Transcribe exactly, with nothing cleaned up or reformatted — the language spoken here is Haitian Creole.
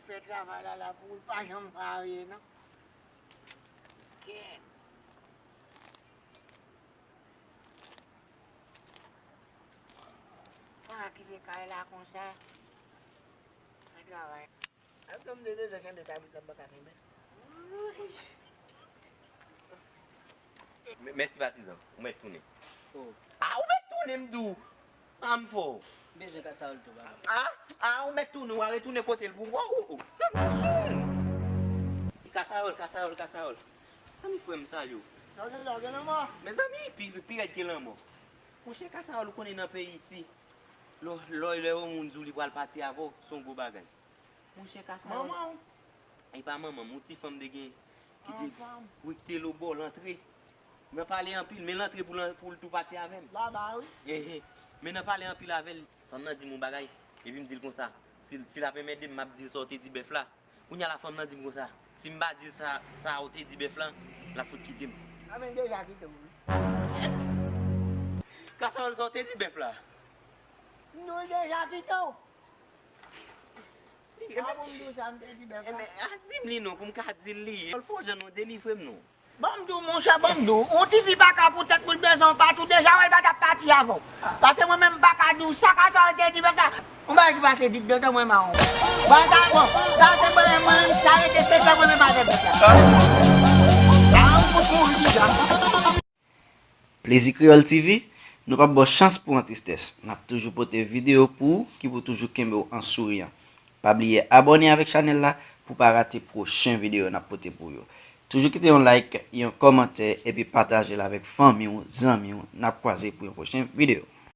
Fè travay la la pou ou, l pa janm parye non. Kèt. Mwen a kite kay la konsa. Fè travay. Ap tann m te bezwen kenbe kabrit la, m pa ka kenbe. M- Mèsi patizan, ou mèt tounen. Oh. A, ou mèt tounen, m di w. A, m fò. M bezwen kasawòl tou, papa. A, a, ou mèt tounen, w a retounen kote l pou w. Oh, oh, oh. Nèg sou m. Kasawòl, kasawòl, kasawòl. Mezanmi, frè m, m salye w. Sa w gen la, w gen lanmò? Mezanmi, pi, pi rèd ke lanmò. Monchè, kasawòl, ou konnen nan peyi isi, lè, lè, lè yon moun di w li pral pati avè w, se yon gwo bagay. Monchè, kasawòl. Manman w? E pa manman m, yon ti fanm te gen, ki te, wi, ki te lo bò l antre. Nan pale anpil, men l antre pou l, pou l tou pati avè m. Laba, wi. Ehe. Men nan pale anpil avè l, fanm nan di m yon bagay, epi m di l konsa, si, si l ap enmède m, m ap di l sa w te di bèf la. Kounye a la fanm nan di m konsa, si m pa di l sa, sa w te di bèf la, l ap fout kite m. A, men deja kite w, wi. Kasawòl, sa w te di bèf la? Nou deja kite w. Sa pou m di w sa m te di bèf la? Enben, a, di m li non, pou m ka di l li. Fò w jwenn yon delivre m non. Ban m di w, monchè, ban m di w. Yon tifi pa ka pou tèt moun bezwen w pati, w deja wè l pa t ap pati avè w. Paske mwen menm m pa ka di w sa kasawòl te di bèf la. Yon bagay ki pase vit, gentan mwen mawon. Ban ta bon. Sa se mwen menm, mwen, sa rete sekrè mwen menm avè bèf la. A, ou fout mouri deja. Plezi Kreyòl T V, nou p ap ba w chans pou w an tristès. N ap toujou pote videyo pou ou ki pou toujou kenbe w an souriyan. Pa bliye abòne avèk chanèl la pou w pa rate pwochen videyo n ap pote pou w yo. Toujou kite yon like, yon kòmantè, epi pataje l avèk fanmi w, zanmi w. N ap kwaze pou yon pwochen videyo.